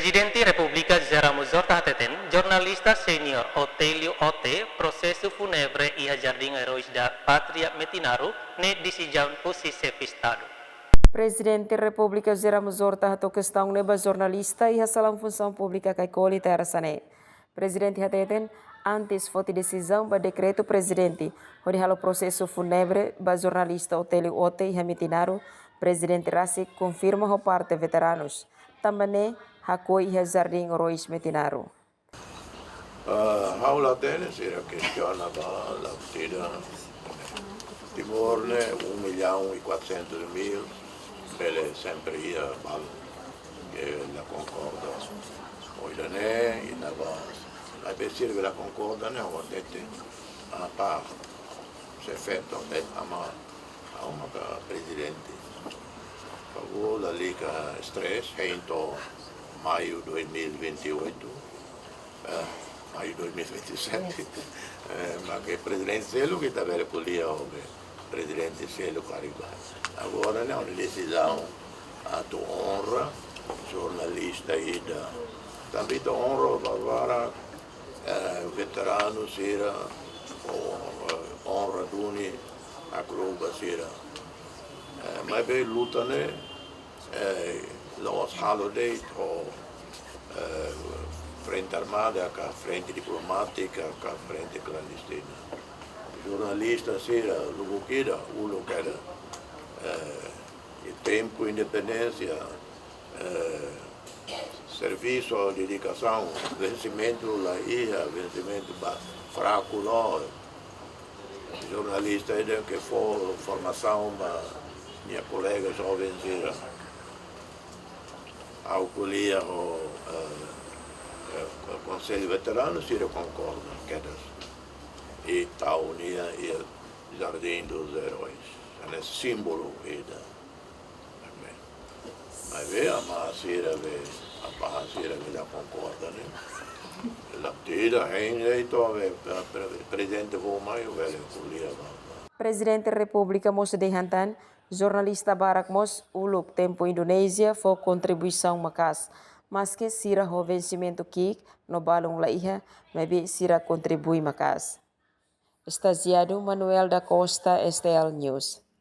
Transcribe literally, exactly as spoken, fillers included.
Prezidente Repúblika José Ramos Horta hateten, jornalista senior Otélio Ote, prosesu fúnebre iha Jardín Heróis da Pátria Metinaro ne'e desizaun husi xefe Estadu. Prezidente Repúblika José Ramos Horta hato'o kestaun ne'e ba jornalista iha Salaun Funsaun Públika Caicoli, Tersa ne'e. Prezidente hateten, antes foti desizaun ba dekretu prezidente hodi halo prosesu fúnebre ba jornalista Otélio Ote iha Metinaro, prezidente rasik konfirma ho parte veteranus. Tanba ne'e hakoi iha Jardín Heróis Metinaro. Ah, ha'u la hatene, sira kestiona ba la buat ida. Timor ne'e um milhão e quatrocentos mil, bele sempre iha balu ke la konkorda ho ida-ne'e, i tanba, la be sira ke la konkorda ne'e, ha'u hatete, ah, pa, se feto, eh, ama, ha'u maka prezidente. Favór, lalika stress, hein to'o maiu dois mil e vinte e oito, eh, maiu dois mil e vinte e sete. Eh, maibé prezidente seluk ita bele ko'alia ho be, prezidente seluk karik ba. Agora ne'e, ha'u-nia desizaun atu onra jornalista ida. Tanba ita onra ba barak, eh, veteranu sira, o, eh, onra duni akroba sira. Eh, maibé luta ne'e, eh, la'ós halo de'it ho, eh, frente armada, ka frente diplomátika, ka frente klandestina. Jornalista sira, lubuk ida, uluk ida, eh, iha tempu independénsia, eh, servisu, dedikasaun, vensimentu la iha, vensimentu ba fraku loos. Jornalista ida ke fó formasaun ba nia kolega joven sira. Ha'u ko'alia ho, eh, eh, Konsellu Veteranu, sira konkorda kedas. I tau nia iha Jardim dos Heróis. Ne'e símbolu ida. Maibé, ama sira be, apa sira be la konkorda ne'e. La buat ida, hein, eh, entaun be, pre-, pre-, prezidente fó mai, bele ko'alia ba. Prezidente Repúblika mós dehan tan, jornalista barak mós uluk tempu Indonézia fó kontribuisaun maka'as. Maske sira ho vensimentu ki'ik no balun la iha, maibé sira kontribui maka'as. Estajiadu Manuel da Costa, S T L News.